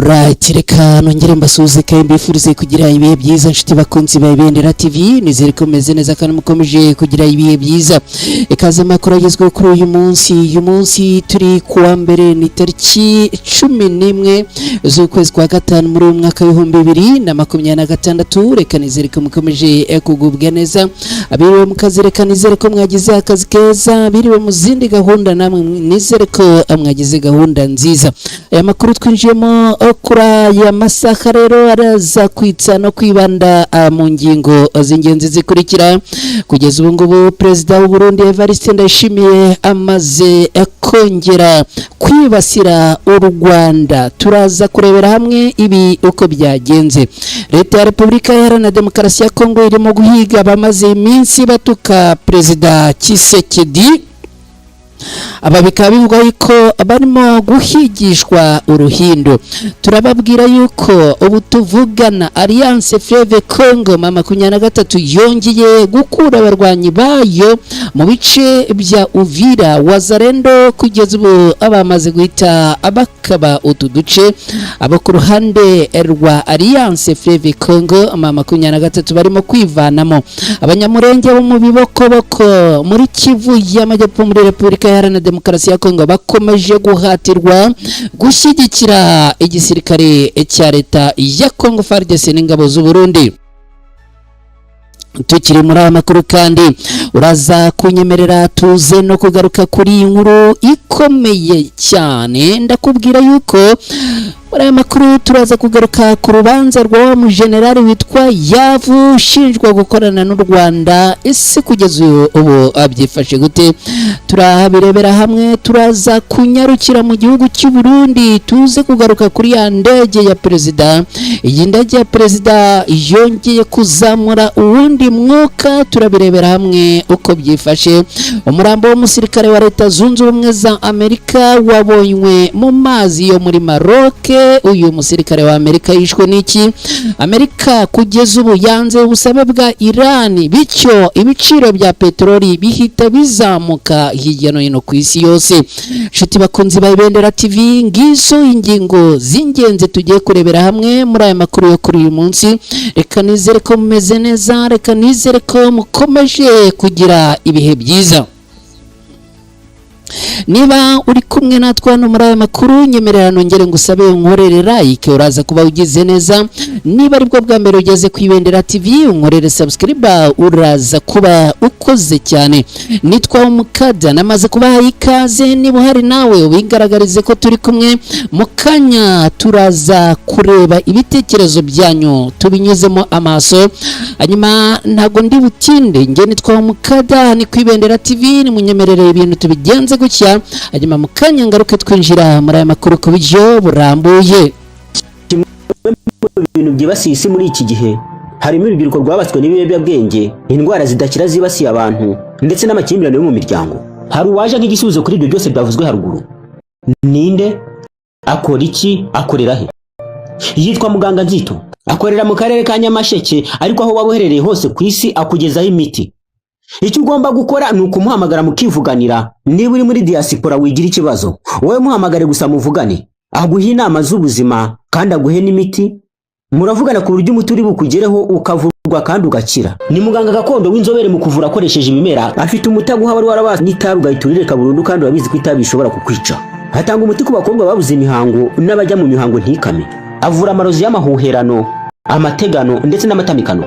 Alright, reka nongere mbasuhuze kandi mbifurize kugira ibihe byiza, inshuti bakunzi ba Ibendera TV. Nizere ko mumeze neza kandi mukomeje kugira ibihe byiza. Ikaze amakuru agezweho kuri uyu munsi. Uyu munsi turi kuwa mbere, ni tariki 11 z'ukwezi kwa gatanu muri uyu mwaka w'2026. Reka nizere ko mukomeje kugubwa neza. Abiriwe mu kazi, reka nizere ko mwagize akazi keza. Abiriwe mu zindi gahunda, namwe nizere ko mwagize gahunda nziza. Aya makuru twinjiyemo kuri aya masaha rero araza kwitsa no kwibanda mu ngingo z'ingenzi zikurikira. Kugeza ubu ngubu, Perezida w'u Burundi Evariste Ndayishimiye amaze kongera kwibasira u Rwanda. Turaza kurebera hamwe ibi uko byagenze. Leta ya Repubulika Iharanira Demokarasi ya Kongo irimo guhiga bamaze iminsi batuka Perezida Tshisekedi. Aba bikaba bivugwa yuko barimo guhigishwa uruhindo. Turababwira yuko ubu tuvugana Alliance Fleuve Congo M23 yongeye gukura abarwanyi bayo mu bice bya Uvira. Wazalendo kugeza ubu abamaze guhita bakaba utu duce. Abo ku ruhande rwa Alliance Fleuve Congo M23 barimo kwivanamo. Abanyamurenge bo mu Bibokoboko muri Kivu y'Amajyepfo, muri Repubulika Iharanira Demokarasi ya Kongo, bakomeje guhatirwa gushyigikira igisirikare cya leta ya Kongo FARDC n'ingabo z'u Burundi. Tukiri muri aya makuru kandi, uraza kunyemerera tuze no kugaruka kuri iyi nkuru ikomeye cyane. Ndakubwira yuko muri aya makuru turaza kugaruka ku rubanza rwa wa mujenerali witwa Yavu ushinjwa gukorana n'u Rwanda. Ese kugeza ubu byifashe gute? Turabirebera hamwe. Turaza kunyarukira mu gihugu cy'u Burundi, tuze kugaruka kuri ya ndege ya perezida. Iyi ndege ya perezida yongeye kuzamura uwundi mwuka. Turabirebera hamwe uko byifashe. Umurambo w'umusirikare wa Leta Zunze Ubumwe za Amerika wabonywe mu mazi yo muri Maroc. Uyu musirikare wa Amerika yishwe n'iki? Amerika kugeza ubu yanze ubusabe bwa Iran, bityo ibiciro bya peteroli bihita bizamuka hirya no hino ku isi yose. Inshuti bakunzi ba Ibendera TV, ngizo ingingo z'ingenzi tugiye kurebera hamwe muri aya makuru yo kuri uyu munsi. Reka nizere ko mumeze neza, reka nizere ko mukomeje kugira ibihe byiza. Niba uri kumwe natwe hano muri aya makuru, nyemerera nongere ngusabe unkorere like, uraza kuba ugize neza. Niba aribwo bwa mbere ugeze ku Ibendera TV, unkorere subscribe, uraza kuba ukoze cyane. Nitwa Umukada, namaze kubaha ikaze. Niba uhari nawe ubigaragarize ko turi kumwe. Mu kanya turaza kureba ibitekerezo byanyu tubinyuzemo amaso. Hanyuma ntabwo ndi butinde, njye nitwa Umukada, ni ku Ibendera TV. Nimunyemerere ibintu tubigenze gutya, hanyuma mu kanya ngaruke twinjira muri aya makuru ku buryo burambuye. Kimwe mu bintu byibasiye isi muri iki gihe harimo urubyiruko rwabaswe n'ibiyobyabwenge, indwara zidakira zibasiye abantu, ndetse n'amakimbirane yo mu miryango. Hari uwaje nk'igisubizo kuri ibyo byose byavuzwe haruguru. Ninde? Akora iki? Akorera he? Yitwa Muganga Nzito, akorera mu karere ka Nyamasheke, ariko aho waba uherereye hose ku isi akugezaho imiti. Icyo ugomba gukora ni ukumuhamagara mukivuganira. Niba uri muri diaspora, wigira ikibazo, wowe muhamagare gusa muvugane, aguhe inama z'ubuzima kandi aguhe n'imiti. Muravugana ku buryo umuti uri bukugereho, ukavurwa kandi ugakira. Ni muganga gakondo w'inzobere mu kuvura akoresheje ibimera. Afite umuti aguha wari warabaswe n'itabi, ugahita urireka burundu, kandi urabizi ko itabi rishobora kukwica. Atanga umuti ku bakobwa babuze imihango n'abajya mu mihango ntikame. Avura amarozi y'amahuherano, amategano ndetse n'amatamikano.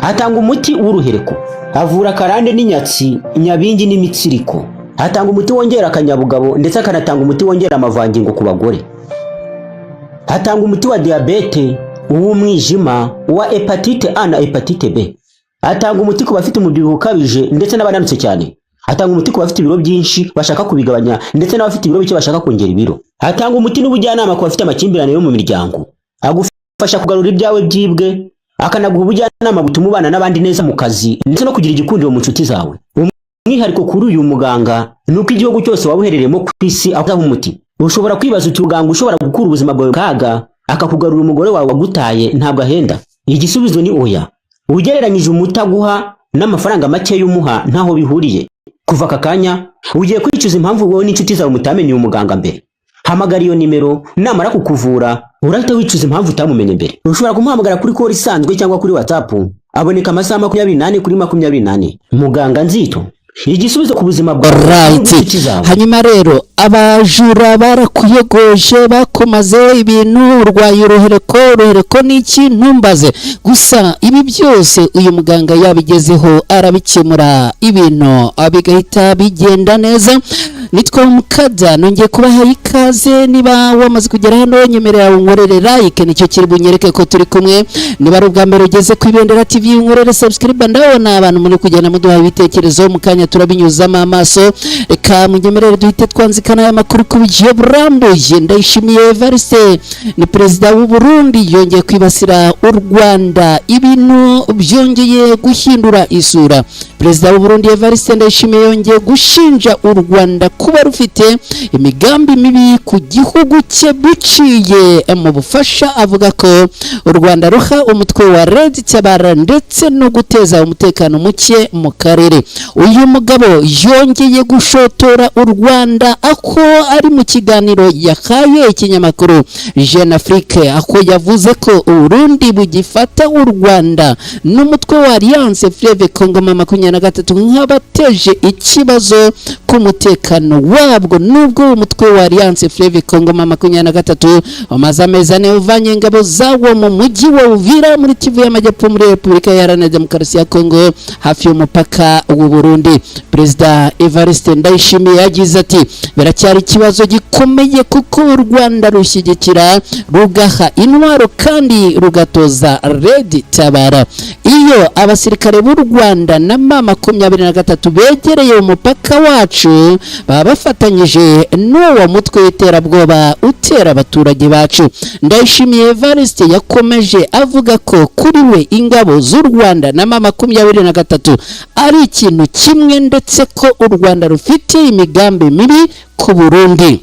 Atanga umuti w'uruhereko. Avura karande n'inyatsi, nyabingi n'imitsiriko. Atanga umuti wongera akanyabugabo, ndetse akanatanga umuti wongera amavangingo ku bagore. Atanga umuti wa diyabete, uw'umwijima, uwa hépatite A na hépatite B. Atanga umuti ku bafite umubyibuho ukabije ndetse n'abananutse cyane. Atanga umuti ku bafite ibiro byinshi bashaka kubigabanya, ndetse n'abafite ibiro bike bashaka kongera ibiro. Atanga umuti n'ubujyanama ku bafite amakimbirane yo mu miryango. Agufasha kugarura ibyawe byibwe, akanaguha ubujyanama butuma ubana n'abandi neza mu kazi, ndetse no kugira igikundiro mu nshuti zawe. Umwihariko kuri uyu muganga ni uko igihugu cyose waba uherereyemo ku isi aho umuti. Ushobora kwibaza uti: "Muganga ushobora gukura ubuzima bwawe mu kaga, akakugarura umugore wawe wagutaye, ntabwo ahenda?" Igisubizo ni oya. Ugereranyije umuti aguha n'amafaranga make y'umuha, ntaho bihuriye. Kuva aka kanya ugiye kwicuza impamvu wowe n'inshuti zawe mutamenye uyu muganga mbere. Hamagara iyo nimero, namara kukuvura urahita wicuza impamvu utamumenye mbere. Ushobora kumuhamagara kuri call isanzwe cyangwa kuri WhatsApp. Aboneka amasaha 24/24. Muganga Nzito, igisubizo ku buzima bwawe n'inshuti zawe. Hanyuma rero, abajura barakuyogoje, bakomaze ibintu, urwaye uruhereko. Uruhereko ni iki? Ntumbaze. Gusa ibi byose uyu muganga yabigezeho, arabikemura, ibintu bigahita bigenda neza. Nitwa Mukada, nongeye kubaha ikaze. Niba wamaze kugera hano, nyemerera unkorere like, nicyo kiri bunyereke ko turi kumwe. Niba ari ubwa mbere ugeze ku Ibendera TV, unkorere subscribe. Ndabona abantu muri kugenda muduha ibitekerezo, mu kanya turabinyuzamo amaso. Reka munyemerere duhite twanzikana aya makuru ku buryo burambuye. Ndayishimiye Evariste ni perezida w'u Burundi, yongeye kwibasira u Rwanda, ibintu byongeye guhindura isura. Perezida w'u Burundi Evariste Ndayishimiye yongeye gushinja u Rwanda kuba rufite imigambi mibi ku gihugu cye biciye mu bufasha avuga ko u Rwanda ruha umutwe wa Red Tabara ndetse no guteza umutekano muke mu karere. Uyu mugabo yongeye gushotora u Rwanda aho ari mu kiganiro yahaye ikinyamakuru Jeune Afrique, aho yavuze ko Uburundi bugifata u Rwanda n'umutwe wa Alliance Fleuve Congo M23 nk'abateje ikibazo ku mutekano wabwo, nubwo umutwe wa Alliance Fleuve Congo M23 wamaze amezi 4 uvanye ingabo zawo mu mujyi wa Uvira muri Kivu y'Amajyepfo, muri Repubulika Iharanira Demokarasi ya Congo, hafi y'umupaka w'u Burundi. Perezida Evariste Ndayishimiye yagize ati: "Biracyari ikibazo gikomeye kuko u Rwanda rushyigikira, rugaha intwaro kandi rugatoza Red Tabara. Iyo abasirikare b'u Rwanda na M23 begereye umupaka wacu, baba bafatanyije n'uwo mutwe w'iterabwoba utera abaturage bacu." Ndayishimiye Evariste yakomeje avuga ko kuri we ingabo z'u Rwanda na M23 ari ikintu kimwe, ndetse ko u Rwanda rufite imigambi mibi ku Burundi.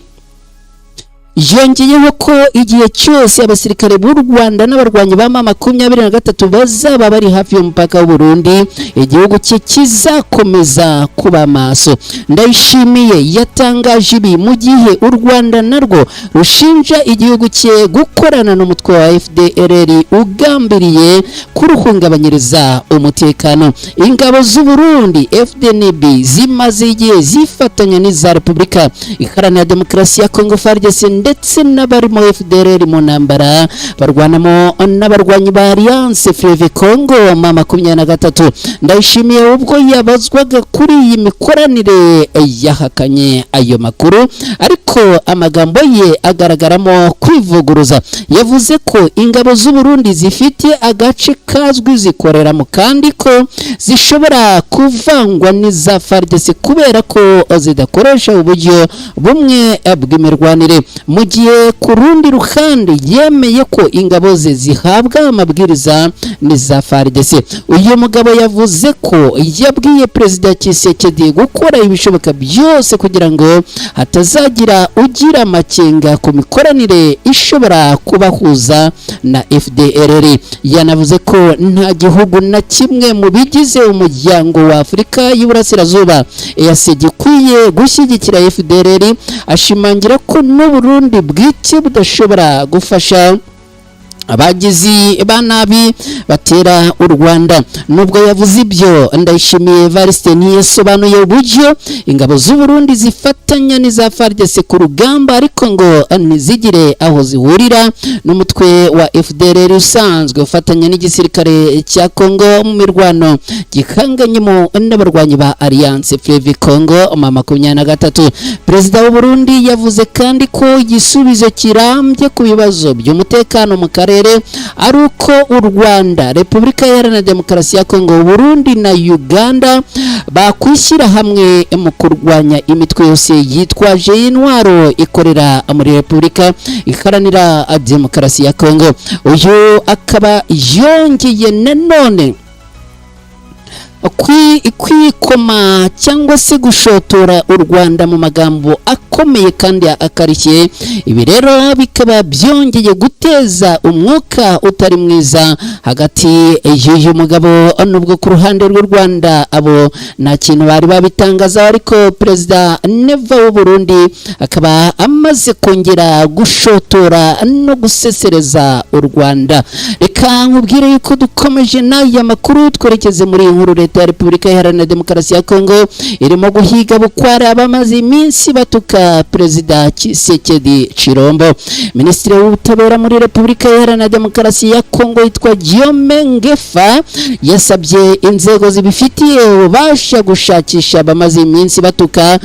Yongeyeho ko igihe cyose abasirikare b'u Rwanda n'abarwanyi ba M23 bazaba bari hafi y'umupaka w'u Burundi, igihugu cye kizakomeza kuba maso. Ndayishimiye yatangaje ibi mu gihe u Rwanda narwo rushinja igihugu cye gukorana n'umutwe wa FDLR ugambiriye kuruhungabanyiriza umutekano. Ingabo z'u Burundi FDNB zimaze igihe zifatanya n'iza Repubulika Iharanira Demokarasi ya Congo FARDC ndetse n'abarimo FDLR mu ntambara barwanamo n'abarwanyi ba Alliance Fleuve Congo M23. Ndayishimiye ubwo yabazwaga kuri iyi mikoranire yahakanye ayo makuru, ariko amagambo ye agaragaramo kwivuguruza. Yavuze ko ingabo z'u Burundi zifite agace kazwi zikoreramo kandi ko zishobora kuvangwa n'iza FARDC kubera ko zidakoresha uburyo bumwe bw'imirwanire, mu gihe ku rundi ruhande yemeye ko ingabo ze zihabwa amabwiriza n'iza FARDC. Uyu mugabo yavuze ko yabwiye Perezida Tshisekedi gukora ibishoboka byose kugira ngo hatazagira ugira amakenga ku mikoranire ishobora kubahuza na FDLR. Yanavuze ko nta gihugu na kimwe mu bigize Umuryango wa Afurika y'Iburasirazuba EAC gikwiye gushyigikira FDLR, ashimangira ko n'Uburundi bwite budashobora gufasha abagizi ba nabi batera u Rwanda. Nubwo yavuze ibyo, Ndayishimiye Evariste ntiyasobanuye uburyo ingabo z'u Burundi zifatanya n'iza FARDC ku rugamba, ariko ngo ntizigire aho zihurira n'umutwe wa FDLR usanzwe ufatanya n'igisirikare cya Congo mu mirwano gihanganyemo n'abarwanyi ba Alliance Fleuve Congo M23. Perezida w'u Burundi yavuze kandi ko igisubizo kirambye ku bibazo by'umutekano mu karere ari uko u Rwanda, Repubulika Iharanira Demokarasi ya Kongo, Burundi na Uganda bakwishyira hamwe mu kurwanya imitwe yose yitwaje intwaro ikorera muri Repubulika Iharanira Demokarasi ya Kongo. Uyu akaba yongeye nanone kwikoma cyangwa se gushotora u Rwanda mu magambo akomeye. akomeye kandi akarishye. Ibi rero bikaba byongeye guteza umwuka utari mwiza hagati y'uyu mugabo, nubwo ku ruhande rw'u Rwanda abo nta kintu bari babitangaza, ariko Perezida Neva w'u Burundi akaba amaze kongera gushotora no gusesereza u Rwanda. Reka nkubwire yuko dukomeje n'aya makuru, twerekeze muri iyi nkuru. Leta ya Repubulika Iharanira Demokarasi ya Kongo irimo guhiga bukware abamaze iminsi batuka Perezida Tshisekedi Chilombo. Minisitiri w'Ubutabera muri Repubulika Iharanira Demokarasi ya Kongo yitwa Guillaume Ngefa yasabye inzego zibifitiye ububasha gushakisha abamaze iminsi batuka,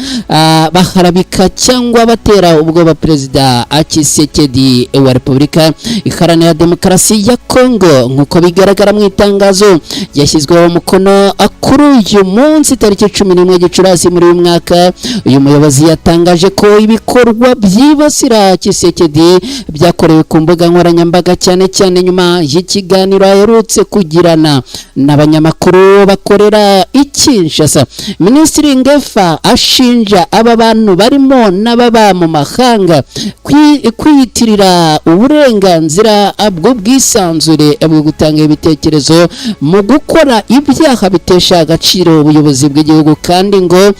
baharabika cyangwa batera ubwoba Perezida Tshisekedi wa Repubulika Iharanira Demokarasi ya Kongo, nk'uko bigaragara mu itangazo ryashyizweho umukono kuri uyu munsi tariki 11 Gicurasi muri uyu mwaka. Uyu muyobozi yatangaje ko ibikorwa byibasira Tshisekedi byakorewe ku mbuga nkoranyambaga, cyane cyane nyuma y'ikiganiro aherutse kugirana n'abanyamakuru bakorera i Kinshasa. Minisitiri Ngefa ashinja aba bantu barimo n'ababa mu mahanga kwiyitirira uburenganzira bw'ubwisanzure bwo gutanga ibitekerezo mu gukora ibyaha bitesha agaciro ubuyobozi bw'igihugu, kandi ngo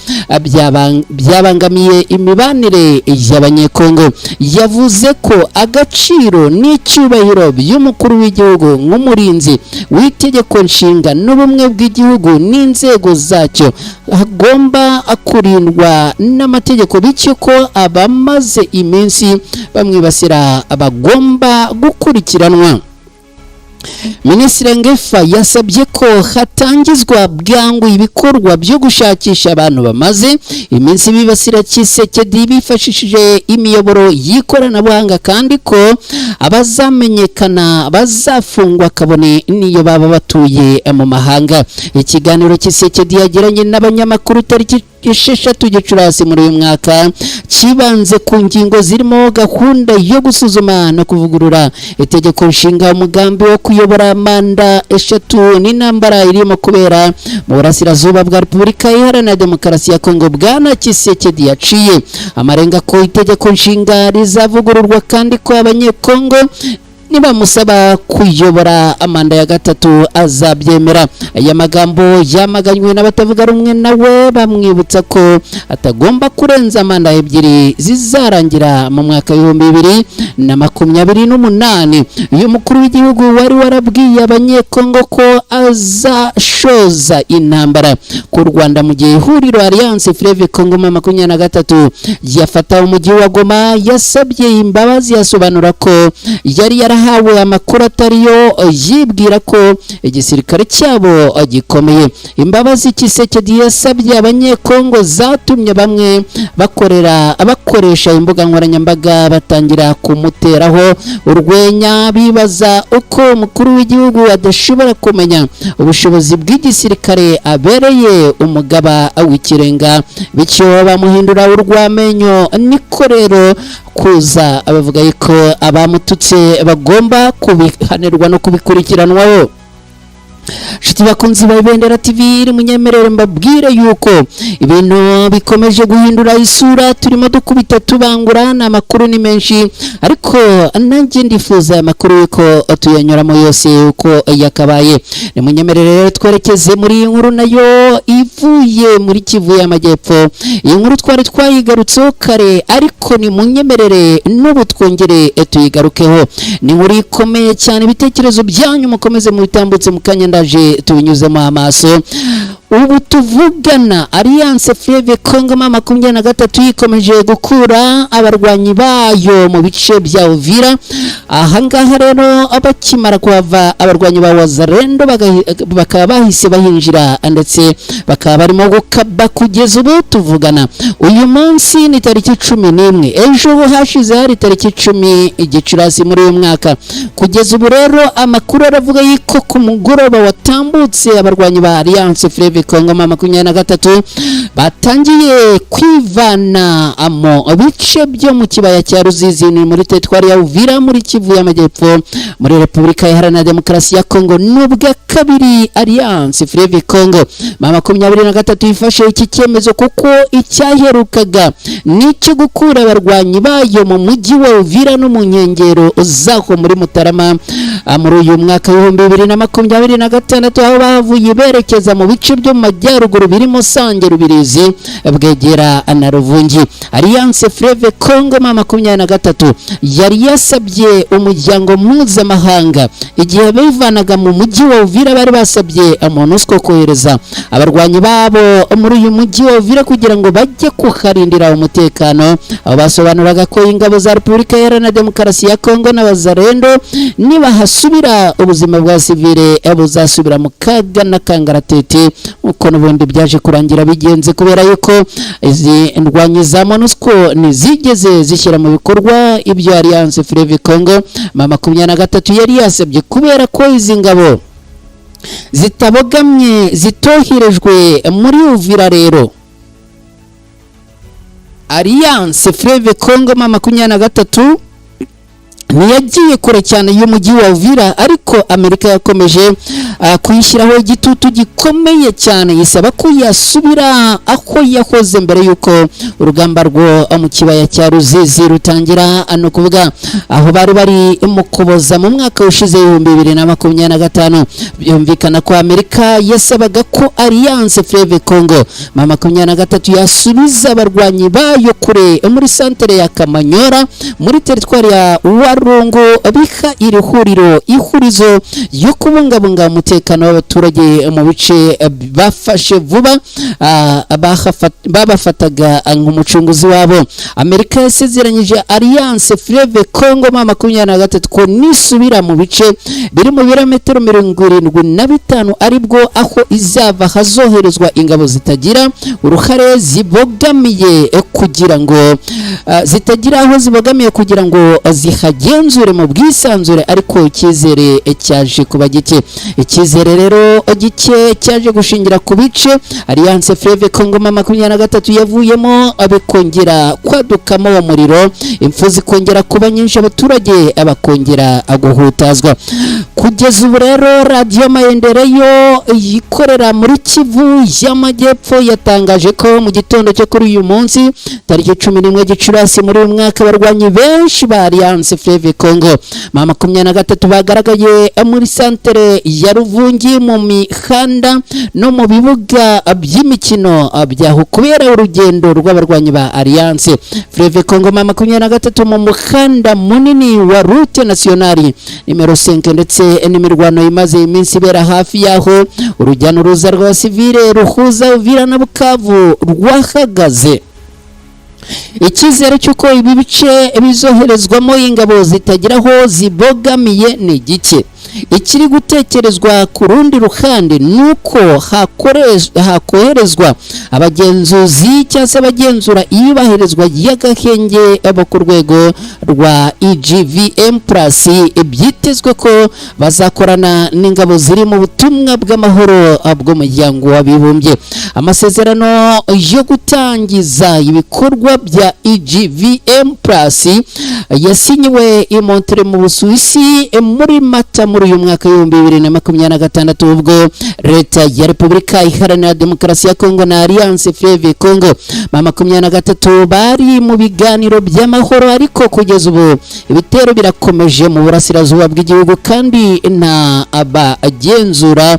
byabangamiye imibanire y'Abanyekongo. Yavuze ko agaciro n'icyubahiro by'umukuru w'igihugu nk'umurinzi w'itegeko nshinga n'ubumwe bw'igihugu n'inzego zacyo hagomba kurindwa n'amategeko, bityo ko abamaze iminsi bamwibasira bagomba gukurikiranwa. Minisitiri Ngefa yasabye ko hatangizwa bwangu ibikorwa byo gushakisha abantu bamaze iminsi bibasira Tshisekedi bifashishije imiyoboro y'ikoranabuhanga, kandi ko abazamenyekana bazafungwa kabone n'iyo baba batuye mu mahanga. Ikiganiro Tshisekedi yagiranye n'abanyamakuru tariki 6 Gicurasi muri uyu mwaka kibanze ku ngingo zirimo gahunda yo gusuzuma no kuvugurura itegeko nshinga, umugambi wo kuyobora manda 3 n'intambara irimo kubera mu burasirazuba bwa Repubulika Iharanira Demokarasi ya Kongo. Bwana Tshisekedi yaciye amarenga ko itegeko nshinga rizavugururwa, kandi ko Abanyekongo nibamusaba kuyobora amanda ya gatatu azabyemera. Aya magambo yamaganywe n'abatavuga rumwe nawe, bamwibutsa ko atagomba kurenza manda 2 zizarangira mu mwaka 2028. Uyu mukuru w'igihugu wari warabwiye Abanyekongo ko azashoza intambara ku Rwanda mu gihe ihuriro Alliance Fleuve Congo 23 yafata umujyi wa Goma, yasabye imbabazi, yasobanura ko yari yarahawe amakuru atariyo, yibwira ko igisirikare cyabo gikomeye. Imbabazi Tshisekedi yasabye Abanyekongo zatumye bamwe bakoresha imbuga nkoranyambaga batangira kumuteraho urwenya, bibaza uko umukuru w'igihugu adashobora kumenya ubushobozi bw'igisirikare abereye umugaba w'ikirenga, bityo bamuhindura urw'amenyo. Niko rero kuza abavuga yuko abamututse bagomba kubihanirwa no kubikurikiranwaho. Nshuti bakunzi ba Ibendera TV, iri munyemerere mbabwire yuko ibintu bikomeje guhindura isura, turimo dukubita tubangura, ni amakuru ni menshi, ariko nanjye ndifuza aya makuru yuko tuyanyuramo yose uko yakabaye. Ni munyemerere rero twerekeze muri iyi nkuru nayo ivuye muri Kivu y'Amajyepfo. Iyi nkuru twari twayigarutseho kare, ariko ni munyemerere n'ubu twongere tuyigarukeho. Ni inkuru ikomeye cyane, ibitekerezo byanyu mukomeze mubitambutse mu kanya ndaje tubinyuzemo amaso. Ubu tuvugana Alliance Fleuve Congo 23 yikomeje gukura abarwanyi bayo mu bice bya Uvira. Ahangaha rero bakimara kuhava, abarwanyi ba Wazalendo bakaba bahise bahinjira, ndetse bakaba barimo gukaba kugeza ubu tuvugana. Uyu munsi ni tariki 11, ejo hashize hari tariki 10 Gicurasi muri uyu mwaka. Kugeza ubu rero amakuru aravuga yuko ku mugoroba watambutse abarwanyi ba Alliance Fleuve Fleuve Congo M23 batangiye kwivana mu bice byo mu kibaya cya Ruzizi, ni muri teritwari ya Uvira muri Kivu y'Amajyepfo muri Repubulika Iharanira Demokarasi ya Congo. N'ubwa kabiri Alliance Fleuve Congo M23 ifashe iki cyemezo, kuko icyaherukaga ni icyo gukura abarwanyi bayo mu mujyi wa Uvira no mu nkengero zaho muri Mutarama muri uyu mwaka w'2026, aho bavuye berekeza mu bice byo mu majyaruguru birimo Sange, Rubirizi, Bwegera na Ruvungi. Alliance Fleuve Congo M23 yari yasabye umuryango mpuzamahanga, igihe bivanaga mu mujyi wa Uvira, bari basabye MONUSCO kohereza abarwanyi babo muri uyu mujyi wa Uvira kugira ngo bajye kuharindira umutekano, aho basobanuraga ko ingabo za Repubulika Iharanira Demokarasi ya Congo n'Abazarendo nibahasubira ubuzima bwa sivile buzasubira mu kaga n'akangaratete, uko n'ubundi byaje kurangira bigenze, kubera yuko izi ndwanyi za MONUSCO ntizigeze zishyira mu bikorwa ibyo Alliance Fleuve Congo M23 yari yasabye, kubera ko izi ngabo zitabogamye zitoherejwe muri Uvira. Rero Alliance Fleuve Congo M23 ntiyagiye kure cyane y'umujyi wa Uvira, ariko Amerika yakomeje kuyishyiraho igitutu gikomeye cyane, isaba ko yasubira aho yahoze mbere y'uko urugamba rwo mu kibaya cya Ruzizi rutangira, ni ukuvuga aho bari bari mu Kuboza mu mwaka ushize 2025. Byumvikana ko Amerika yasabaga ko Alliance Fleuve Congo M23 yasubiza abarwanyi bayo kure muri santere ya Kamanyora muri teritwari ya Warungu, biha iri huriro ihurizo yo kubungabunga umutekano w'abaturage mu bice bafashe vuba babafataga nk'umucunguzi wabo. Amerika yasezeranyije Alliance Fleuve Congo M23 ko nisubira mu bice biri mu birometero 75 aribwo aho izava hazoherezwa ingabo zitagira uruhare zibogamiye, kugira ngo zitagira aho zibogamiye, kugira ngo zihagenzure mu bwisanzure, ariko icyizere cyaje kuba gike. Icyizere rero gike cyaje gushingira ku bice Alliance Fleuve Congo M23 yavuyemo, bikongera kwadukamo uwo muriro, impfu zikongera kuba nyinshi, abaturage bakongera guhutazwa. Kugeza ubu rero Radiyo Maendeleo yikorera muri Kivu y'Amajyepfo yatangaje ko mu gitondo cyo kuri uyu munsi tariki 11 Gicurasi muri uyu mwaka, abarwanyi benshi ba Alliance Fleuve Congo M23 bagaragaye muri santere ya Ruvungi, mu mihanda no mu bibuga by'imikino byaho, kubera urugendo rw'abarwanyi ba Alliance Fleuve Congo M23 mu muhanda munini wa Route Nationale nimero 5, ndetse n'imirwano imaze iminsi ibera hafi yaho, urujya n'uruza rw'abasivile ruhuza Uvira na Bukavu rwahagaze. Icyizere cy'uko ibi bice bizoherezwamo ingabo zitagira aho zibogamiye ni gike. Ikiri gutekerezwa ku rundi ruhande ni uko hakoherezwa abagenzuzi cyangwa se abagenzura iyubahirizwa y'agahenge bo ku rwego rwa EGVM plus, byitezwe ko bazakorana n'ingabo ziri mu butumwa bw'amahoro bw'Umuryango w'Abibumbye. Amasezerano yo gutangiza ibikorwa bya EGVM plus yasinyiwe i Montreux mu Busuwisi muri Mata muri uyu mwaka w'2026, ubwo leta ya Repubulika Iharanira Demokarasi ya Kongo na Alliance Fleuve Congo M23 bari mu biganiro by'amahoro, ariko kugeza ubu ibitero birakomeje mu burasirazuba bw'igihugu kandi nta abagenzura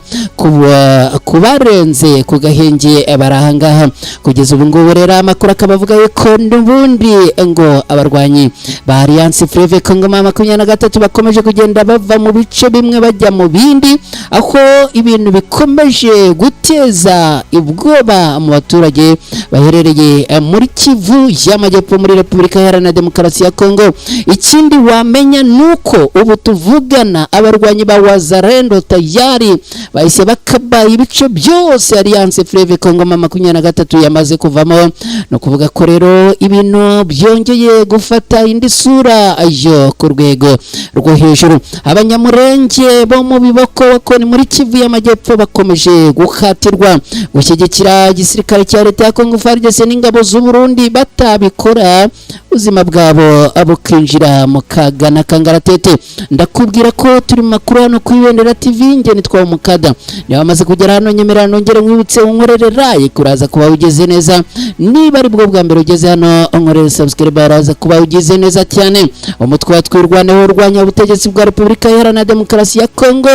kubarenze ku gahenge bari ahangaha. Kugeza ubu ngubu rero amakuru akaba avuga yuko n'ubundi ngo abarwanyi ba Alliance Fleuve Congo M23 bakomeje kugenda bava mu bice bimwe bajya mu bindi, aho ibintu bikomeje guteza ubwoba mu baturage baherereye muri Kivu y'Amajyepfo muri Repubulika Iharanira Demokarasi ya Kongo. Ikindi wamenya nuko ubu tuvugana abarwanyi ba Wazalendo tayari bahise bakabaye ibice byose Alliance Fleuve Congo M23 yamaze kuvamo. No kuvuga ko rero ibintu byongeye gufata indi sura yo ku rwego rwo hejuru. Abanyamurenge b'Abanyamurenge bo mu Bibokoboko ni muri Kivu y'Amajyepfo bakomeje guhatirwa gushyigikira igisirikare cya leta ya Congo FARDC n'ingabo z'u Burundi, batabikora ubuzima bwabo bukinjira mu kaga na kangaratete. Ndakubwira ko turi mu makuru hano ku Ibendera TV, nge nitwa Umukada. Niba wamaze kugera hano, nyemerera nongere nkwibutse unkorere like, uraza kuba ugeze neza. Niba ari bwo bwa mbere ugeze hano, unkorere subscribe, uraza kuba ugeze neza cyane. Umutwe wa Twirwaneho urwanya ubutegetsi bwa Repubulika Iharanira Demokarasi ya Kongo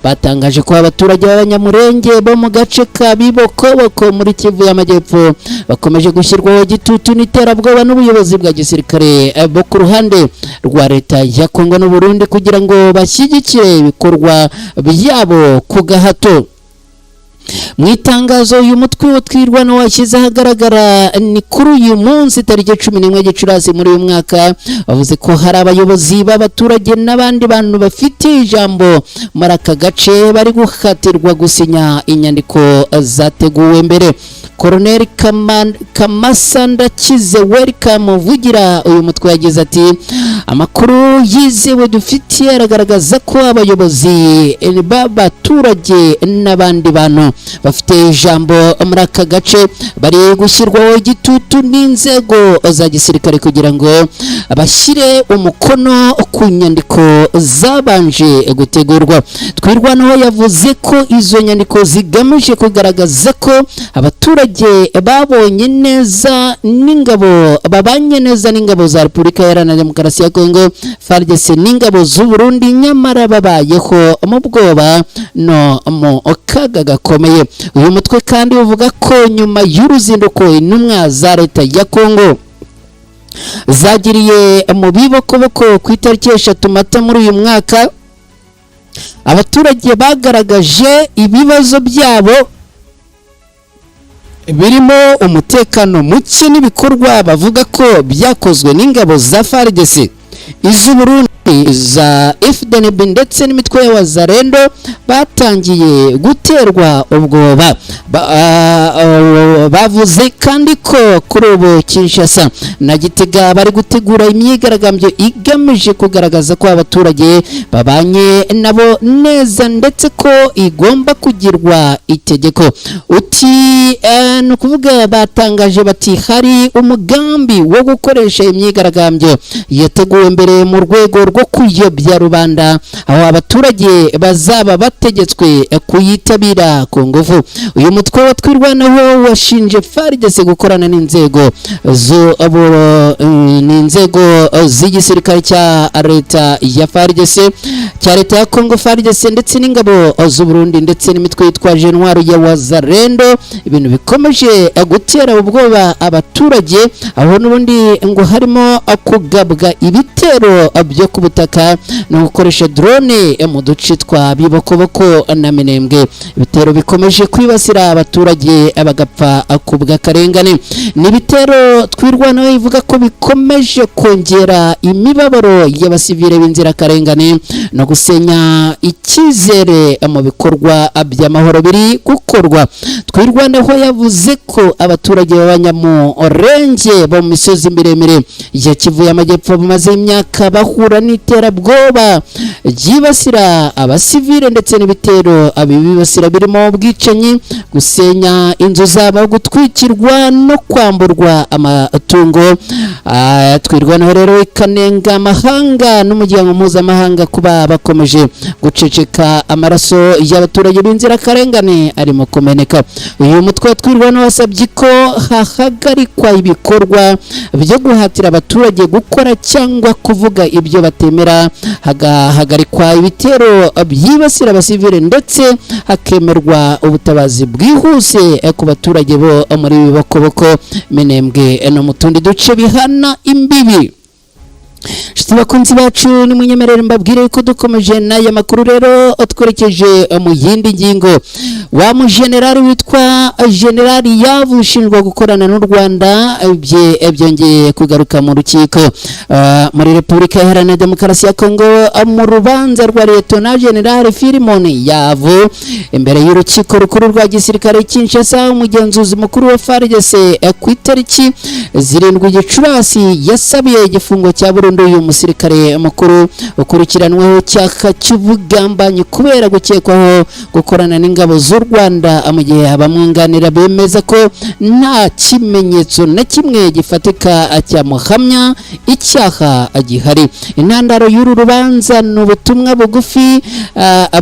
batangaje ko abaturage b'Abanyamurenge bo mu gace ka Bibokoboko muri Kivu y'Amajyepfo bakomeje gushyirwaho igitutu n'iterabwoba n'ubuyobozi bwa gisirikare bo ku ruhande rwa leta ya Kongo n'Uburundi kugira ngo bashyigikire ibikorwa byabo ku gahato. Mu itangazo uyu mutwe wa Twirwaneho washyize ahagaragara ni kuri uyu munsi tariki 11 Gicurasi muri uyu mwaka, bavuze ko hari abayobozi b'abaturage n'abandi bantu bafite ijambo muri aka gace bari guhatirwa gusinya inyandiko zateguwe mbere. Koroneli Kamasa Ndakize Welcome uvugira uyu mutwe yagize ati: "Amakuru yizewe dufitiye aragaragaza ko abayobozi b'abaturage n'abandi bantu bafite ijambo muri aka gace bari gushyirwaho igitutu n'inzego za gisirikare kugira ngo bashyire umukono ku nyandiko zabanje gutegurwa." Twirwaneho yavuze ko izo nyandiko zigamije kugaragaza ko abaturage babonye neza n'ingabo, babanye neza n'ingabo za Repubulika Iharanira Demokarasi ya Kongo FARDC n'ingabo z'u Burundi, nyamara babayeho mu bwoba no mu kaga gakomeye. Uyu mutwe kandi uvuga ko nyuma y'uruzinduko intumwa za leta ya Kongo zagiriye mu Bibokoboko ku itariki 3 Mata muri uyu mwaka, abaturage bagaragaje ibibazo byabo birimo umutekano muke n'ibikorwa bavuga ko byakozwe n'ingabo za FARDC, iz'Uburundi, za FDNB ndetse n'imitwe ya Wazalendo, batangiye guterwa ubwoba. Bavuze kandi ko kuri ubu Kinshasa na Gitega bari gutegura imyigaragambyo igamije kugaragaza ko abaturage babanye nabo neza, ndetse ko igomba kugirwa itegeko. Uti ni ukuvuga batangaje bati hari umugambi wo gukoresha imyigaragambyo yateguwe mbere mu rwego rwo kuyobya rubanda, aho abaturage bazaba bategetswe kuyitabira ku ngufu. Uyu mutwe wa Twirwaneho washinje FARDC gukorana n'inzego z'igisirikare cya leta ya FARDC, cya leta ya Congo FARDC, ndetse n'ingabo z'u Burundi ndetse n'imitwe yitwaje intwaro ya Wazalendo, ibintu bikomeje gutera ubwoba abaturage, aho n'ubundi ngo harimo kugabwa ibitero byo ku butaka no gukoresha drone mu duce twa Bibokoboko na Minembwe, ibitero bikomeje kwibasira abaturage bagapfa ku bw'akarengane. Ni ibitero Twirwaneho ivuga ko bikomeje kongera imibabaro y'abasivile b'inzirakarengane no gusenya icyizere mu bikorwa by'amahoro biri gukorwa. Twirwaneho yavuze ko abaturage b'Abanyamurenge bo mu misozi miremire ya Kivu y'Amajyepfo bamaze imyaka bahura n'iterabwoba ryibasira abasivile ndetse n'ibitero abibibasira birimo ubwicanyi, gusenya inzu zabo, gutwikirwa no kwamburwa amatungo. Twirwaneho rero ikanenga amahanga n'umuryango mpuzamahanga kuba bakomeje guceceka amaraso y'abaturage b'inzirakarengane arimo kumeneka. Uyu mutwe wa Twirwaneho wasabye ko hahagarikwa ibikorwa byo guhatira abaturage gukora cyangwa kuvuga ibyo batemera, hagahagarikwa ibitero byibasira abasivile, ndetse hakemerwa ubutabazi bwihuse ku baturage bo muri Bibokoboko, Minembwe no mu tundi duce bihana imbibi. Nshuti bakunzi bacu, nimunyemerere mbabwire ko dukomeje n'aya makuru rero, twerekeje mu yindi ngingo. Wa mujenerali witwa Generali Yavu ushinjwa gukorana n'u Rwanda bye byongeye kugaruka mu rukiko muri Repubulika Iharanira Demokarasi ya Kongo, mu rubanza rwa Liyetona Generali Filimon Yavu imbere y'urukiko rukuru rwa gisirikare Kinshasa. Umugenzuzi mukuru wa FARDC ku itariki 7 Gicurasi yasabiye igifungo cya burundu kandi uyu musirikare mukuru ukurikiranweho icyaha cy'ubugambanyi kubera gukekwaho gukorana n'ingabo z'u Rwanda, mu gihe abamwunganira bemeza ko nta kimenyetso na kimwe gifatika cyamuhamya icyaha gihari. Intandaro y'uru rubanza ni ubutumwa bugufi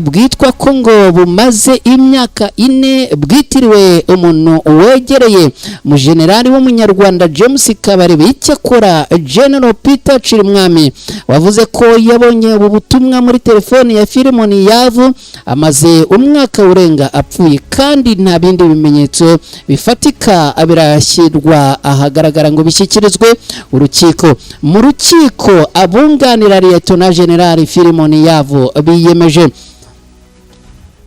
bwitwa ko ngo bumaze imyaka 4 bwitiriwe umuntu wegereye umujenerali w'umunyarwanda James Kabarebe. Icyakora General Peter Cirimwami wavuze ko yabonye ubu butumwa muri telefoni ya Philemon Yavu amaze umwaka urenga apfuye, kandi nta bindi bimenyetso bifatika birashyirwa ahagaragara ngo bishyikirizwe urukiko. Mu rukiko abunganira Lieutenant General Philemon Yavu biyemeje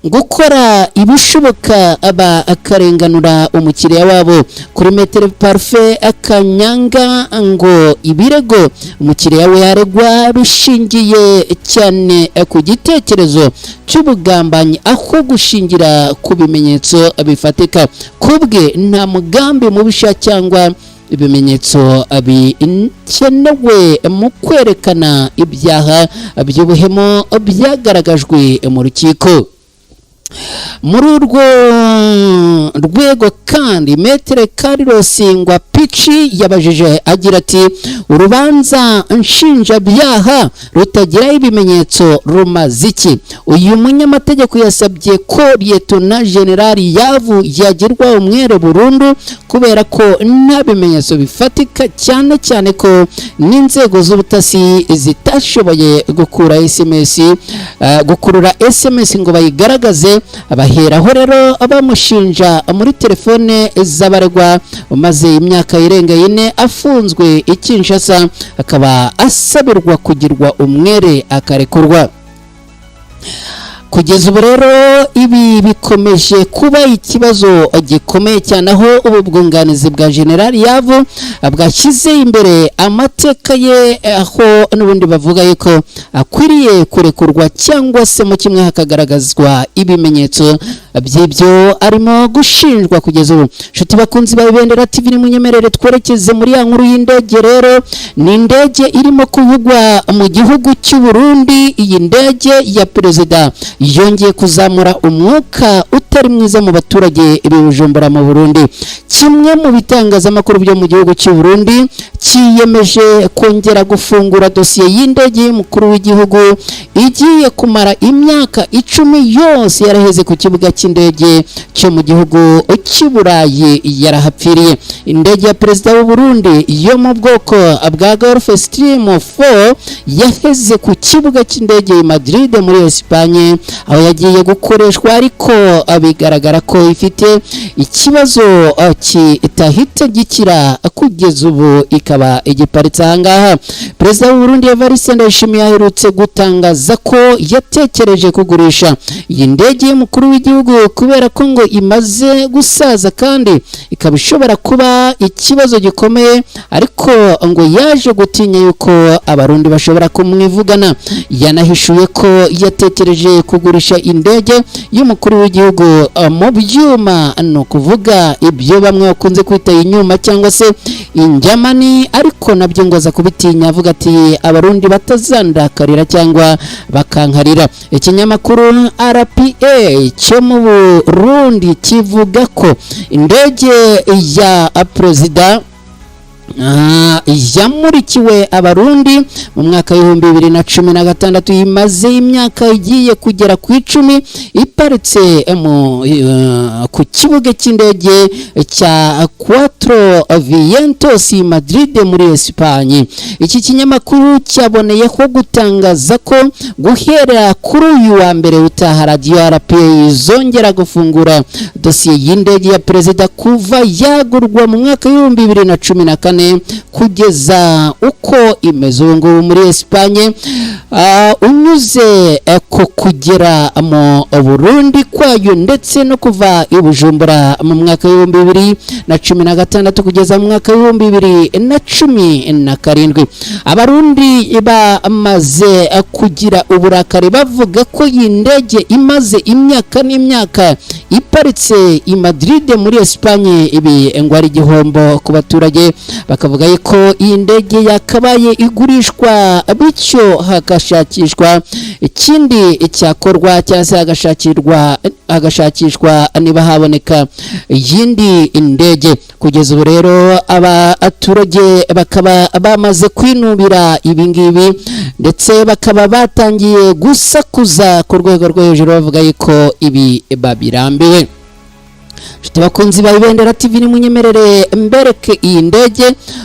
gukora ibishoboka bakarenganura umukiriya wabo. Kuri Maître Parfait Kanyanga, ngo ibirego umukiriya we yaregwa bishingiye cyane ku gitekerezo cy'ubugambanyi aho gushingira ku bimenyetso bifatika. Kubwe nta mugambi mubisha cyangwa ibimenyetso bikenewe mu kwerekana ibyaha by'ubuhemu byagaragajwe mu rukiko. Muri urwo rwego kandi, Maître Carlos Ngwapici yabajije agira ati: "Urubanza nshinjabyaha rutagira ibimenyetso rumaze iki?" Uyu munyamategeko yasabye ko Lieutenant General Yavu yagirwa umwere burundu kubera ko nta bimenyetso bifatika, cyane cyane ko n'inzego z'ubutasi zitashoboye gukura SMS, gukurura SMS ngo bayigaragaze. Baheraho rero bamushinja muri telefone z'abaregwa. Umaze imyaka irenga 4 afunzwe i Kinshasa, akaba asabirwa kugirwa umwere akarekurwa. Kugeza ubu rero ibi bikomeje kuba ikibazo gikomeye cyane, aho ubu bwunganizi bwa General Yavu bwashyize imbere amateka ye, aho n'ubundi bavuga yuko akwiriye kurekurwa cyangwa se mu kimwe hakagaragazwa ibimenyetso by'ibyo arimo gushinjwa kugeza ubu. Inshuti bakunzi ba Ibendera TV, ni munyemerere twerekeze muri ya nkuru y'indege. Rero ni indege irimo kuvugwa mu gihugu cy'u Burundi. Iyi ndege ya perezida yongeye kuzamura umwuka utari mwiza mu baturage b'i Bujumbura mu Burundi. Kimwe mu bitangazamakuru byo mu gihugu cy'u Burundi cyiyemeje kongera gufungura dosiye y'indege y'umukuru w'igihugu igiye kumara imyaka 10 yose yaraheze ku kibuga cy'indege cyo mu gihugu cy'i Burayi yarahapfiriye. Indege ya perezida w'u Burundi yo mu bwoko bwa Gulfstream 4 yaheze ku kibuga cy'indege i Madrid muri Espagne, aho yagiye gukoreshwa, ariko bigaragara ko ifite ikibazo kitahita gikira. Kugeza ubu ikaba igiparitse aha ngaha. Perezida w'u Burundi Evariste Ndayishimiye aherutse gutangaza ko yatekereje kugurisha iyi ndege y'umukuru w'igihugu kubera ko ngo imaze gusaza kandi ikaba ishobora kuba ikibazo gikomeye, ariko ngo yaje gutinya yuko abarundi bashobora kumwivugana. Yanahishuye ko yatekereje kugurisha indege y'umukuru w'igihugu mu byuma, ni ukuvuga ibyo bamwe bakunze kwita inyuma cyangwa se injyamani, ariko nabyo ngo aza kubitinya, avuga ati abarundi batazandakarira cyangwa bakankarira. Ikinyamakuru RPA cyo mu Burundi kivuga ko indege ya perezida yamurikiwe abarundi mu mwaka w'2016, imaze imyaka igiye kugera ku 10 iparitse ku kibuga cy'indege cya Cuatro Vientos Madrid muri Espagne. Iki kinyamakuru cyaboneyeho gutangaza ko guhera kuri uyu wa mbere utaha radiyo RPA izongera gufungura dosiye y'indege ya perezida kuva yagurwa mu mwaka w'2014 kugeza uko imeze ubu ngubu muri Espagne. Unyuze ku kugera mu Burundi kwayo ndetse no kuva i Bujumbura mu mwaka w'2016 kugeza mu mwaka w'2017, Abarundi bamaze kugira uburakari, bavuga ko iyi ndege imaze imyaka n'imyaka iparitse i Madrid muri Espagne. Ibi ngo ari igihombo ku baturage, bakavuga ko iyi ndege yakabaye igurishwa, bityo hagashakishwa ikindi cyakorwa cyangwa se hagashakishwa niba haboneka iyindi ndege. Kugeza ubu rero abaturage bakaba bamaze kwinubira ibi ngibi, ndetse bakaba batangiye gusakuza ku rwego rwo hejuru, bavuga yuko ibi babirambiwe. Inshuti bakunzi ba Ibendera TV, nimunyemerere mbereke iyi ndege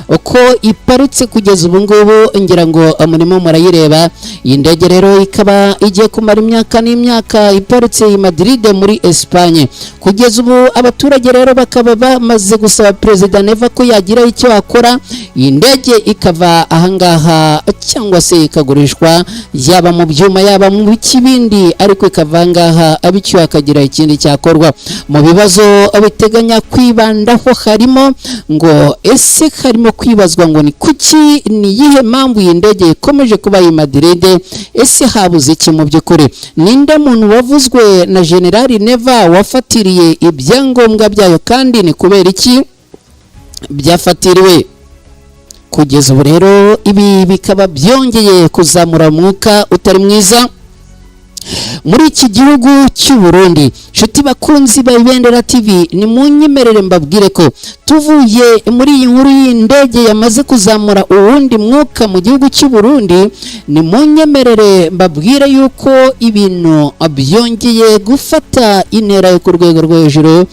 uko iparitse kugeza ubu ngubu. Ngira ngo murimo murayireba. Iyi ndege rero ikaba igiye kumara imyaka n'imyaka iparitse i Madrid muri Espagne. Kugeza ubu abaturage rero bakaba bamaze gusaba Perezida Neva ko yagira icyo akora, iyi ndege ikava ahangaha cyangwa se ikagurishwa, yaba mu byuma, yaba mu kibindi, ariko ikava ahangaha, bityo hakagira ikindi cyakorwa. Mu bibazo biteganya kwibandaho harimo ngo ese harimo kwibazwa ngo ni kuki, ni iyihe mpamvu iyi ndege ikomeje kuba i Madrid? Ese habuze iki mu by'ukuri? Ninde muntu wavuzwe na Generali Neva wafatiriye ibyangombwa byayo, kandi ni kubera iki byafatiriwe? Kugeza ubu rero ibi bikaba byongeye kuzamura umwuka utari mwiza muri iki gihugu cy'u Burundi. Nshuti bakunzi ba Ibendera TV, ni munyemerere mbabwire ko tuvuye muri iyi nkuru y'indege yamaze kuzamura uwundi mwuka mu gihugu cy'u Burundi, ni munyemerere mbabwire yuko ibintu byongeye gufata intera yo ku rwego rwo hejuru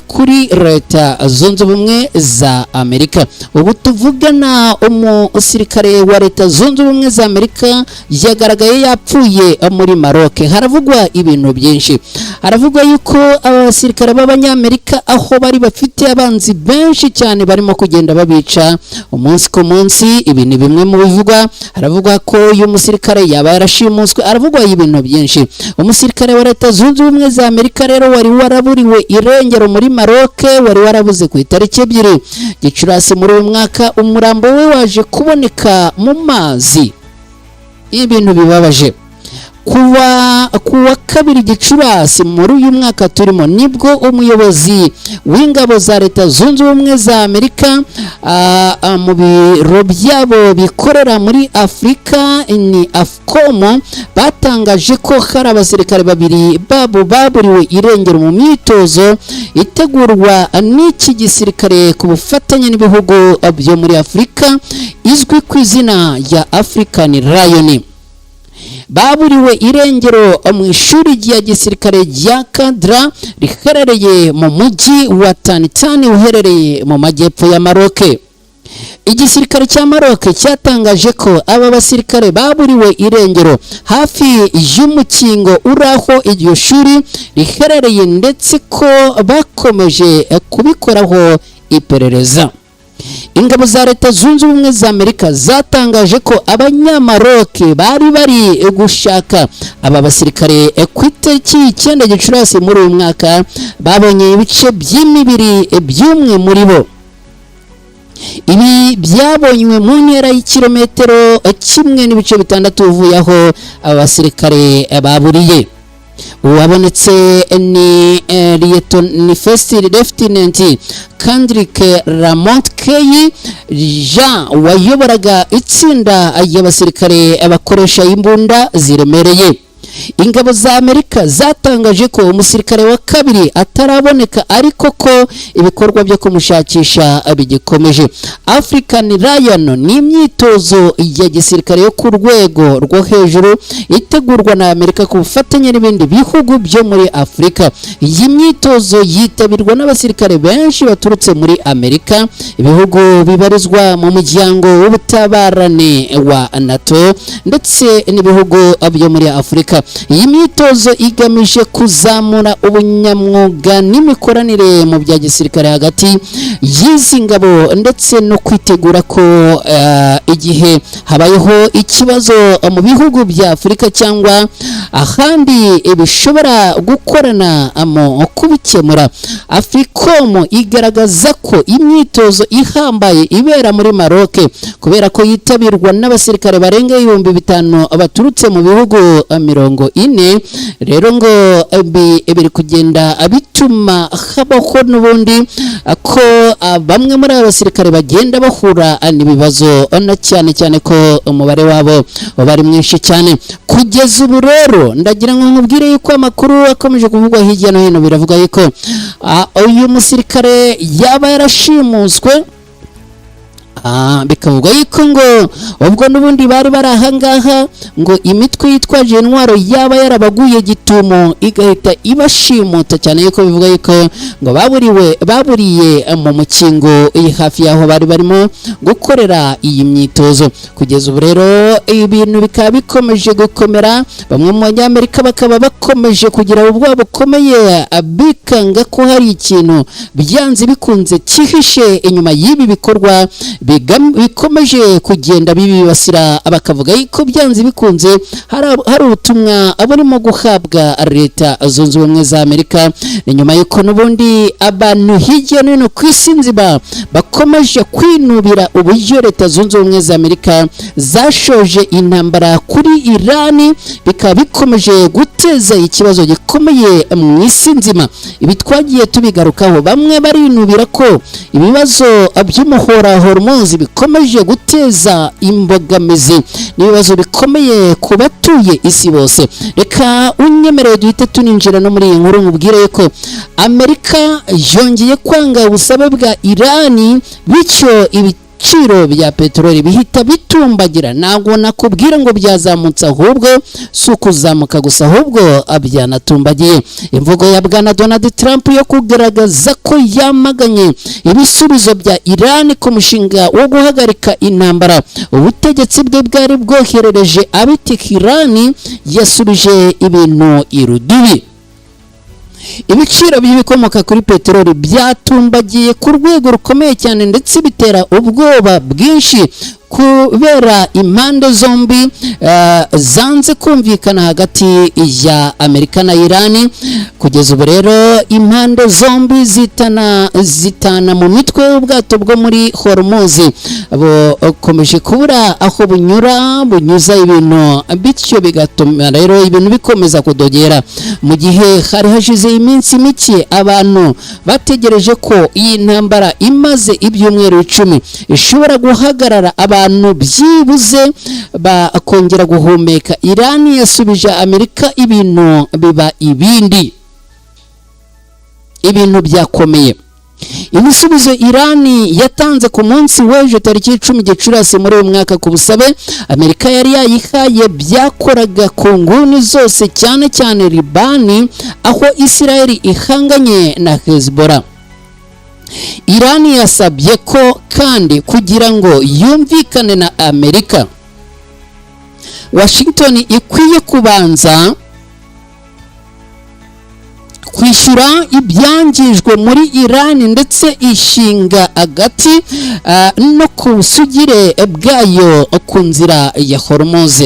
kuri Leta Zunze Ubumwe za Amerika. Ubu tuvugana, umusirikare wa Leta Zunze Ubumwe za Amerika yagaragaye yapfuye muri Maroc. Haravugwa ibintu byinshi. Haravugwa yuko abasirikare b'Abanyamerika aho bari bafite abanzi benshi cyane, barimo kugenda babica umunsi ku munsi. Ibi ni bimwe mu bivugwa. Haravugwa ko uyu musirikare yaba yarashimuswe. Haravugwa ibintu byinshi. Umusirikare wa Leta Zunze Ubumwe za Amerika rero wari waraburiwe irengero muri Maroc, wari warabuze ku itariki 2 Gicurasi muri uyu mwaka, umurambo we waje kuboneka mu mazi. Ibintu bibabaje. Kuwa 2 Gicurasi muri uyu mwaka turimo, nibwo umuyobozi w'ingabo za Leta Zunze Ubumwe za Amerika mu biro byabo bikorera muri Afurika, ni AFCOM, batangaje ko hari abasirikare babiri babo baburiwe irengero mu myitozo itegurwa n'iki gisirikare ku bufatanye n'ibihugu byo muri Afurika, izwi ku izina rya African Lion. Baburiwe irengero mu ishuri rya gisirikare rya Kadra riherereye mu mujyi wa Tanitani uherereye mu majyepfo ya Maroc. Igisirikare cya Maroc cyatangaje ko aba basirikare baburiwe irengero hafi y'umukingo uri aho iryo shuri riherereye, ndetse ko bakomeje kubikoraho iperereza. Ingabo za Leta Zunze Ubumwe za Amerika zatangaje ko Abanyamaroke bari bari gushaka aba basirikare ku itariki 9 Gicurasi muri uyu mwaka babonye ibice by'imibiri by'umwe muri bo. Ibi byabonywe mu ntera y'ikirometero 1.6 uvuye aho aba basirikare baburiye. Uwabonetse ni ni First Lieutenant Kendrick Lamont Key Jean, wayoboraga itsinda ry'abasirikare bakoresha imbunda ziremereye. Ingabo za Amerika zatangaje ko umusirikare wa kabiri ataraboneka, ariko ko ibikorwa byo kumushakisha bigikomeje. African Lion ni imyitozo ya gisirikare yo ku rwego rwo hejuru itegurwa na Amerika ku bufatanye n'ibindi bihugu byo muri Afurika. Iyi myitozo yitabirwa n'abasirikare benshi baturutse muri Amerika, ibihugu bibarizwa mu muryango w'ubutabarane wa NATO, ndetse n'ibihugu byo muri Afurika. Iyi myitozo igamije kuzamura ubunyamwuga n'imikoranire mu bya gisirikare hagati y'izi ngabo, ndetse no kwitegura ko igihe habayeho ikibazo mu bihugu bya Afurika cyangwa ahandi bishobora gukorana mu kubikemura. AFRICOM igaragaza ko imyitozo ihambaye ibera muri Maroc, kubera ko yitabirwa n'abasirikare barenga 5000 baturutse mu bihugu 40. Rero ngo biri kugenda bituma habaho n'ubundi ko bamwe muri aba basirikare bagenda bahura n'ibibazo, na cyane cyane ko umubare wabo uba ari mwinshi cyane. Kugeza ubu rero ndagira ngo nkubwire yuko amakuru akomeje kuvugwa hirya no hino, biravuga yuko uyu musirikare yaba yarashimuswe. Bikavugwa yuko ngo ubwo n'ubundi bari bari ahangaha, ngo imitwe yitwaje intwaro yaba yarabaguye gitumo igahita ibashimuta, cyane yuko bivuga yuko ngo baburiye mu mukingo iri hafi y'aho bari barimo gukorera iyi myitozo. Kugeza ubu rero ibintu bikaba bikomeje gukomera, bamwe mu Banyamerika bakaba bakomeje kugira ubwoba bukomeye, bikanga ko hari ikintu byanze bikunze cyihishe inyuma y'ibi bikorwa bikomeje kugenda bibibasira, bakavuga yuko byanze bikunze hari ubutumwa burimo guhabwa Leta Zunze Ubumwe za Amerika. Ni nyuma y'uko n'ubundi abantu hirya no hino ku isi nzima bakomeje kwinubira uburyo Leta Zunze Ubumwe za Amerika zashoje intambara kuri Irani, bikaba bikomeje guteza ikibazo gikomeye mu isi nzima. Ibi twagiye tubigarukaho. Bamwe barinubira ko ibibazo by'umuhora Hormuz bikomeje guteza imbogamizi n'ibibazo bikomeye ku batuye isi bose. Reka unyemerere duhite tuninjira no muri iyi nkuru, nkubwire ko Amerika yongeye kwanga ubusabe bwa Irani, bityo ibiciro bya peteroli bihita bitumbagira. Ntabwo nakubwira ngo byazamutse, ahubwo si ukuzamuka gusa, ahubwo byanatumbagiye. Imvugo ya Bwana Donald Trump yo kugaragaza ko yamaganye ibisubizo bya Irani ku mushinga wo guhagarika intambara ubutegetsi bwe bwari bwoherereje ab'i Tehran yasubije ibintu irudubi. Ibiciro by'ibikomoka kuri peteroli byatumbagiye ku rwego rukomeye cyane, ndetse bitera ubwoba bwinshi kubera impande zombi zanze kumvikana hagati ya Amerika na Irani. Kugeza ubu rero impande zombi zitana mu mitwe y'ubwato bwo muri Hormuz, bukomeje kubura aho bunyura bunyuza ibintu, bityo bigatuma rero ibintu bikomeza kudogera. Mu gihe hari hashize iminsi mike abantu bategereje ko iyi ntambara imaze ibyumweru 10 ishobora guhagarara, abantu byibuze bakongera guhumeka, Irani yasubije Amerika ibintu biba ibindi, ibintu byakomeye. Ibisubizo Irani yatanze ku munsi w'ejo tariki 10 Gicurasi muri uyu mwaka ku busabe Amerika yari yayihaye byakoraga ku nguni zose, cyane cyane Libani aho Israel ihanganye na Hezbollah. Irani yasabye ko kandi kugira ngo yumvikane na Amerika, Washington ikwiye kubanza kwishyura ibyangijwe muri Irani, ndetse ishinga agati no ku busugire bwayo ku nzira ya Hormuz.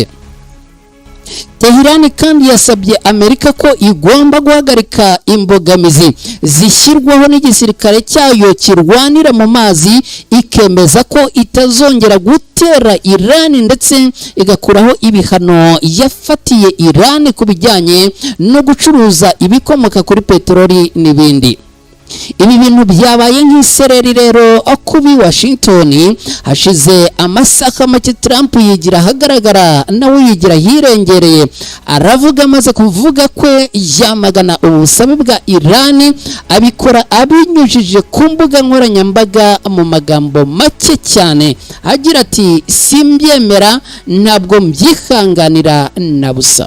Tehran kandi yasabye Amerika ko igomba guhagarika imbogamizi zishyirwaho n'igisirikare cyayo kirwanira mu mazi, ikemeza ko itazongera gutera Iran, ndetse igakuraho ibihano yafatiye Iran ku bijyanye no gucuruza ibikomoka kuri peteroli n'ibindi. Ibi bintu byabaye nk'isereri rero kubi Washington. Hashize amasaha make Trump yigira ahagaragara, nawe yigira hirengereye, aravuga. Amaze kuvuga kwe yamagana ubusabe bwa Irani, abikora abinyujije ku mbuga nkoranyambaga mu magambo make cyane agira ati: "Simbyemera, ntabwo mbyihanganira na busa."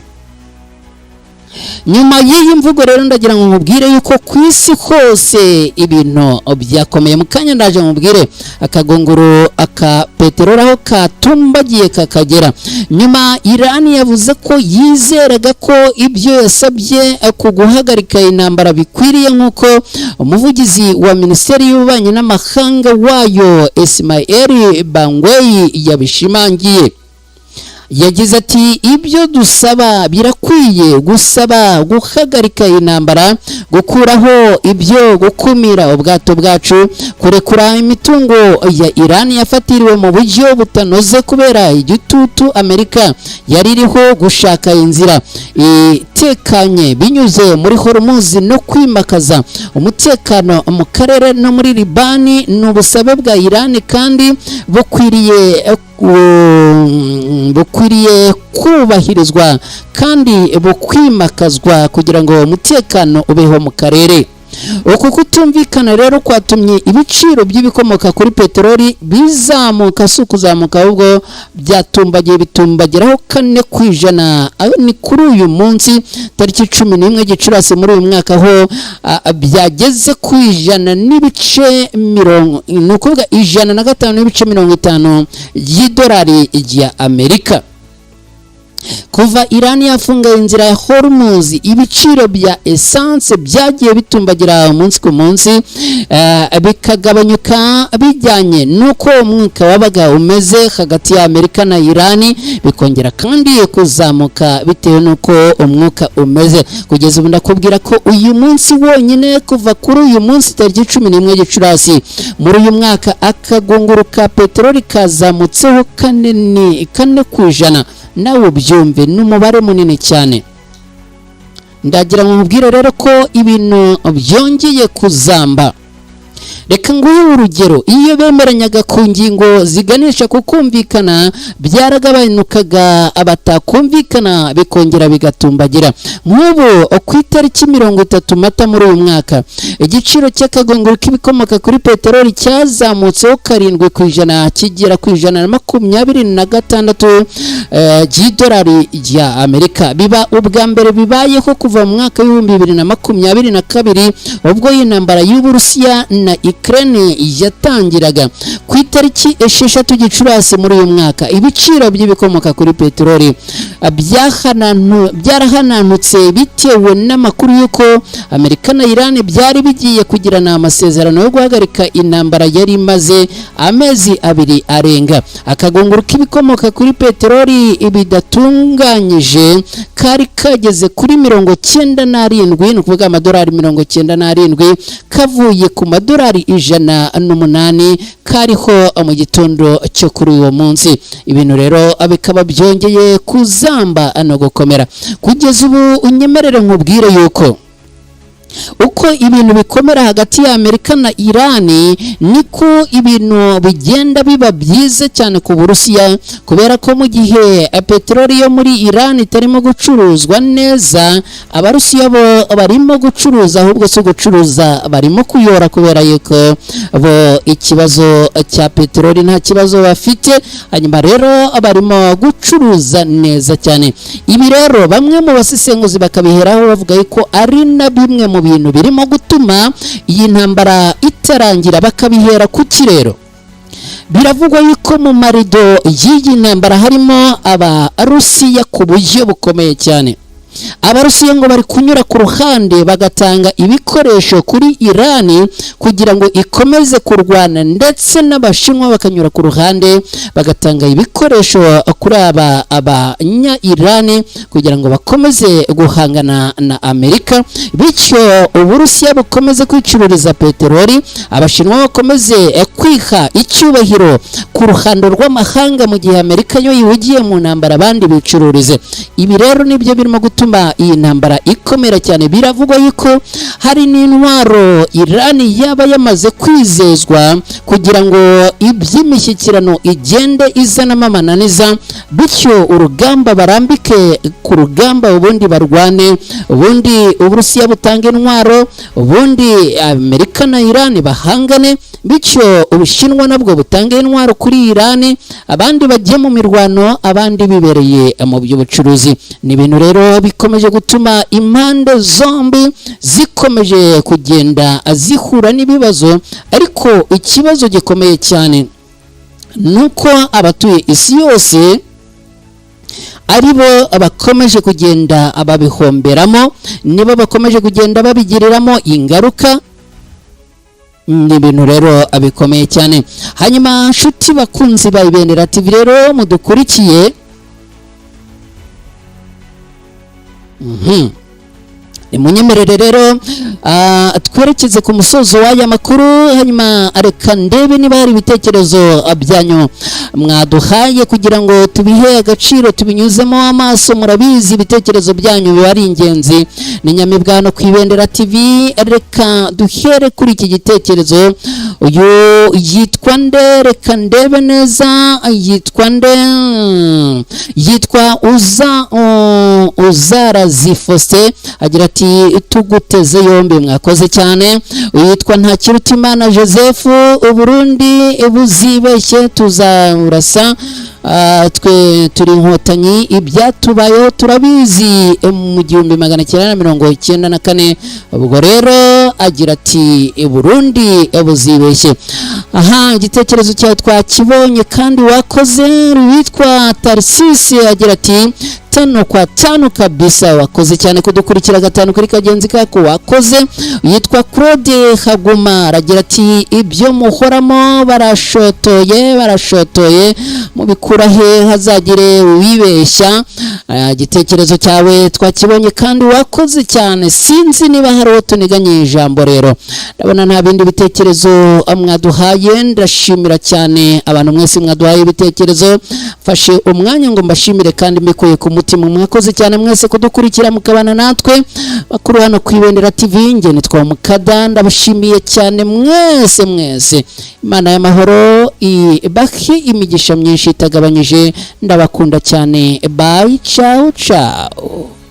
Nyuma y'iyi mvugo rero, ndagira ngo nkubwire yuko ku isi hose ibintu byakomeye. Mu kanya ndaje nkubwire akagunguru aka peteroli aho katumbagiye kakagera. Nyuma Irani yavuze ko yizeraga ko ibyo yasabye ku guhagarika intambara bikwiriye, nk'uko umuvugizi wa Minisiteri y'Ububanyi n'Amahanga wayo, Esmail Baghaei, yabishimangiye. Yagize ati: "Ibyo dusaba birakwiye, gusaba guhagarika intambara, gukuraho ibyo gukumira ubwato bwacu, kurekura imitungo ya Iran yafatiriwe mu buryo butanoze kubera igitutu Amerika yari iriho, gushaka inzira itekanye binyuze muri Hormuz no kwimakaza umutekano mu karere no muri Libani. Ni ubusabe bwa Iran kandi bukwiriye kubahirizwa kandi bukwimakazwa kugira ngo umutekano ubeho mu karere." Uku kutumvikana rero kwatumye ibiciro by'ibikomoka kuri peteroli bizamuka, si ukuzamuka ahubwo byatumbagiye, bitumbagiraho 4%. Aho ni kuri uyu munsi tariki 11 Gicurasi muri uyu mwaka, aho byageze ku ijana n'ibice mirongo, ni ukuvuga 105.50 y'idolari rya Amerika. Kuva Iran yafunga inzira ya Hormuz, ibiciro bya essence byagiye bitumbagira umunsi ku munsi, bikagabanyuka bijyanye n'uko umwuka wabaga umeze hagati ya Amerika na Iran, bikongera kandi kuzamuka bitewe n'uko umwuka umeze. Kugeza ubu ndakubwira ko uyu munsi wonyine, kuva kuri uyu munsi tariki 11 Gicurasi muri uyu mwaka, akagunguru ka peteroli kazamutseho kane, ni 4%. Nawe ubyumve, ni umubare munini cyane. Ndagira ngo mubwire rero ko ibintu byongeye kuzamba. Reka nguhe urugero: iyo bemeranyaga ku ngingo ziganisha ku kumvikana, byaragabanukaga, abatakumvikana bikongera bigatumbagira. Nk'ubu ku itariki 30 Mata muri uyu mwaka, igiciro cy'akagunguru k'ibikomoka kuri peteroli cyazamutseho 7%, kigera ku 126 by'idolari rya Amerika. Biba ubwa mbere bibayeho kuva mu mwaka w'2022, ubwo intambara y'Uburusiya na Ukraine yatangiraga. Ku itariki 6 Gicurasi muri uyu mwaka, ibiciro by'ibikomoka kuri peteroli byarahanantutse bitewe n'amakuru y'uko Amerika na Iran byari bigiye kugirana amasezerano yo guhagarika intambara yari imaze amezi 2 arenga. Akagunguru k'ibikomoka kuri peteroli bidatunganyije kari kageze kuri 97, ni ukuvuga amadolari 97, kavuye ku madolari 108 kariho mu gitondo cyo kuri uwo munsi. Ibintu rero bikaba byongeye kuzamba no gukomera. Kugeza ubu unyemerere nkubwire yuko uko ibintu bikomera hagati ya Amerika na Irani, niko ibintu bigenda biba byiza cyane ku Burusiya, kubera ko mu gihe peteroli yo muri Irani itarimo gucuruzwa neza, Abarusiya bo barimo gucuruza, ahubwo si gucuruza, barimo kuyora, kubera yuko bo ikibazo cya peteroli nta kibazo bafite. Hanyuma rero barimo gucuruza neza cyane. Ibi rero bamwe mu basesenguzi bakabiheraho bavuga yuko ari na bimwe mu bintu birimo gutuma iyi ntambara itarangira. Bakabihera ku kirero, biravugwa yuko mu marido y'iyi ntambara harimo Abarusiya ku buryo bukomeye cyane. Abarusiya ngo bari kunyura ku ruhande bagatanga ibikoresho kuri Irani kugira ngo ikomeze kurwana, ndetse n'Abashinwa bakanyura ku ruhande bagatanga ibikoresho kuri aba abanya Irani kugira ngo bakomeze guhangana na Amerika, bityo Uburusiya bukomeze kwicururiza peteroli, Abashinwa bakomeze kwiha icyubahiro ku ruhando rw'amahanga, mu gihe Amerika yo ihugiye mu ntambara, abandi bicururize. Ibi rero nibyo birimo gutuma iyi ntambara ikomera cyane. Biravugwa yuko hari n'intwaro Irani yaba yamaze kwizezwa kugira ngo iby'imishyikirano igende izanamo amananiza, bityo urugamba barambike ku rugamba, ubundi barwane, ubundi Uburusiya butange intwaro, ubundi Amerika na Irani bahangane, bityo Ubushinwa nabwo butange intwaro kuri Irani, abandi bagiye mu mirwano, abandi bibereye mu by'ubucuruzi. Ni ibintu rero bikomeje gutuma impande zombi zikomeje kugenda zihura n'ibibazo. Ariko ikibazo gikomeye cyane nuko abatuye isi yose ari bo bakomeje kugenda babihomberamo, nibo bakomeje kugenda babigiriramo ingaruka. Ni ibintu rero bikomeye cyane. Hanyuma nshuti bakunzi ba Ibendera TV rero mudukurikiye, Nimunyemerere rero twerekeze ku musozo w'aya makuru. Hanyuma reka ndebe niba hari ibitekerezo byanyu mwaduhaye kugira ngo tubihe agaciro, tubinyuzemo amaso. Murabizi, ibitekerezo byanyu biba ari ingenzi. Ni Nyamibwano ku Ibendera TV. Reka duhere kuri iki gitekerezo. Uyu yitwa nde? Reka ndebe neza, yitwa nde? Yitwa uza Uzarazi Faustin, agira ati: "Tuguteze yombi, mwakoze cyane." Yitwa Ntakirutimana Joseph: "Uburundi buzibeshye, tuzarasa. Twe turi Inkotanyi, ibyatubayeho turabizi mu 1994." Ubwo rero agira ati: "Burundi buzibeshye." Aha igitekerezo cyawe twakibonye kandi wakoze. Witwa Tarisisi agira ati: "Tano kwa tano kabisa, wakoze cyane kudukurikira gatanu kuri kagenzi kako, wakoze." Yitwa Claude Haguma, aragira ati: "Ibyo muhoramo, barashotoye, barashotoye, mubikura he? Hazagire wibeshya." Igitekerezo cyawe twakibonye kandi wakoze cyane. Sinzi niba hari uwo tuniganye ijambo. Rero ndabona nta bindi bitekerezo mwaduhaye. Ndashimira cyane abantu mwese mwaduhaye ibitekerezo. Mfashe umwanya ngo mbashimire kandi mbikuye ku mutima. Mwakoze cyane mwese kudukurikira, mukabana natwe bakuru hano ku Ibendera TV. Nge nitwa Mukada, ndabashimiye cyane mwese mwese. Imana y'amahoro ibahe imigisha myinshi itagabanyije. Ndabakunda cyane. Bye, ciao ciao.